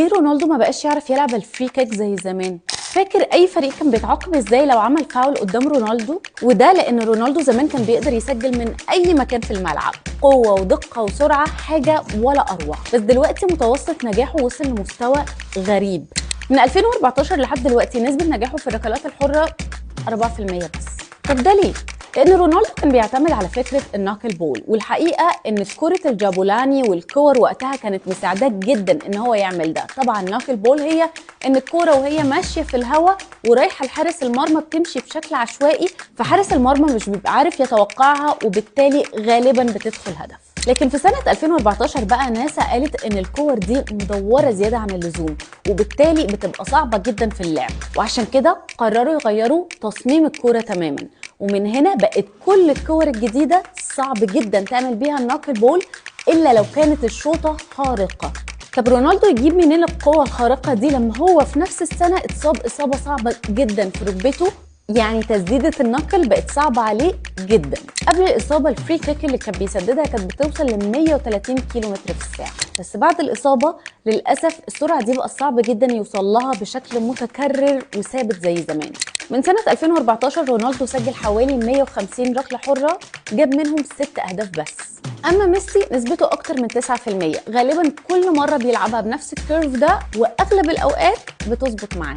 ليه رونالدو ما بقاش يعرف يلعب ال free kick زي زمان؟ فاكر اي فريق كان بيتعاقب ازاي لو عمل فاول قدام رونالدو؟ وده لان رونالدو زمان كان بيقدر يسجل من اي مكان في الملعب، قوة ودقة وسرعه، حاجة ولا اروع. بس دلوقتي متوسط نجاحه وصل لمستوى غريب. من 2014 لحد دلوقتي نسبه نجاحه في الركلات الحرة 4% بس. طب ده ليه؟ لان رونالدو كان بيعتمد على فكرة ال knuckle ball، والحقيقة ان كره الجابولاني والكور وقتها كانت مساعداه جدا ان هو يعمل ده. طبعا knuckle ball هي ان الكورة وهي ماشية في الهواء ورايحه لحارس المرمى بتمشي بشكل عشوائي، فحارس المرمى مش بيبقى عارف يتوقعها، وبالتالي غالبا بتدخل هدف. لكن في سنة 2014 بقى ناسا قالت إن الكور دي مدورة زيادة عن اللزوم، وبالتالي بتبقى صعبة جدا في اللعب، وعشان كده قرروا يغيروا تصميم الكورة تماما. ومن هنا بقت كل الكور الجديدة صعب جدا تعمل بيها ال knuckle ball إلا لو كانت الشوطة خارقة. طب رونالدو يجيب منين القوة الخارقة دي لما هو في نفس السنة اتصاب إصابة صعبة جدا في ركبته؟ يعني تسديدة ال knuckle بقت صعبة عليه جدا. قبل الإصابة ال free kick اللي كان بيسددها كانت بتوصل ل 130 كيلو متر في الساعة، بس بعد الإصابة للأسف السرعة دي بقى صعب جدا يوصل لها بشكل متكرر وثابت زي زمان. من سنة 2014 رونالدو سجل حوالي 150 ركلة حرة، جاب منهم 6 أهداف بس. أما ميسي نسبته أكتر من 9%، غالبا كل مرة بيلعبها بنفس ال curve ده، وأغلب الأوقات بتظبط معاه.